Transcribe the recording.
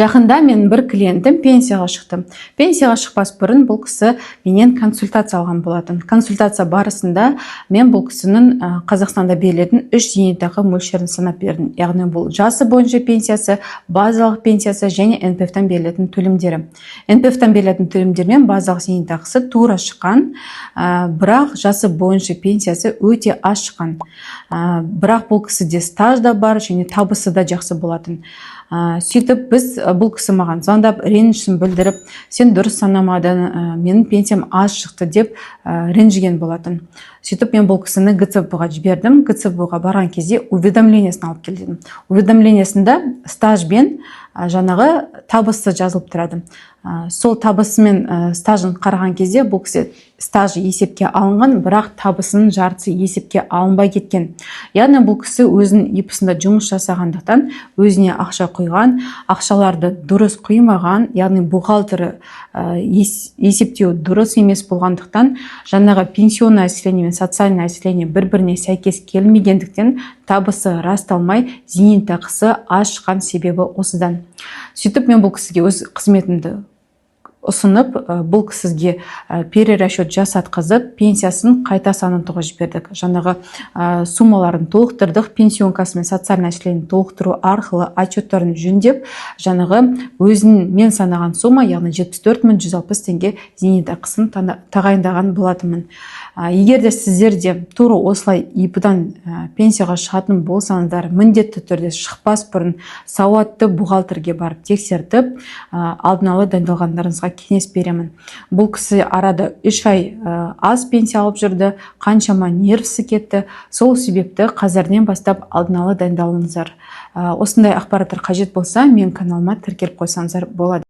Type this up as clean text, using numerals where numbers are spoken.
Жақында мен бір клиентім пенсияға шықты. Пенсияға шықпас бұрын бұл кісі менен консультация алған болатын. Консультация барысында мен бұл кісінің Қазақстанда берілетін үш зейнетақы мөлшерін санап бердім. Яғни бұл жасы бойынша пенсиясы, базалық пенсиясы және НПФ-тан берілетін төлемдері. НПФ-тан берілетін төлемдермен базалық зейнетақысы тура шыққан, бірақ жасы бойынша пенсиясы өте аз шыққан. Бірақ бұл кісіде стаж да бар және табысы да жақсы болатын. Сөйтіп біз, бұл кісі маған звондап, ренішін білдіріп, «Сен дұрыс санамадың, менің пенсиям аз шықты» деп ренжіген болатын. Сөйтіп мен бұл кісіні ГЦП ға жібердім. ГЦП ға барған кезде уведомлениесін алып кел дедім. Уведомлениесінде стаж бен жаңағы табысы жазылып тұрады. Сол табысы мен стажын қараған кезде, бұл кісі стажы есепке алынған, бірақ табысының жартысы есепке алынбай кеткен. Яғни бұл кісі өзінің ИП-сында жұмыс жасағандықтан, өзіне ақша құйған, ақшаларды дұрыс құймаған, яғни бухгалтері есептеу дұрыс емес болғандықтан, жаңағы пенсионное отчисление мен социальное отчисление бір біріне сәйкес келмегендіктен, табысы расталмай, зейнетақысы аз шыққан. Себебі осыдан. Сөйтіп мен бұл кісіге өз қызметімді ұсынып, бұл кісіге перерасчет жасатқызып, пенсиясын қайта санатуға жібердік. Жаңағы суммаларын толықтырдық, пенсионкасы мен социальный отчисление толықтыру арқылы отчеттарын жөндеп, жаңағы өзін мен санаған сумма, яғни 74 160 теңге зейнетақысын тағайындаған болатынмын. Егер де сіздер де тура осылай ИП-дан пенсияға шығатын болсаңыздар, міндетті түрде шықпас бұрын сауатты бухгалтерге барып тексертіп, алдын ала дайындалғандарыңызға кеңес беремін. Бұл кісі арада 3 ай аз пенсия алып жүрді, қаншама нервісі кетті. Сол себепті қазірден бастап алдын ала дайындалыңыздар. Осындай ақпараттар қажет болса, менің каналыма тіркеліп қойсаңыздар болады.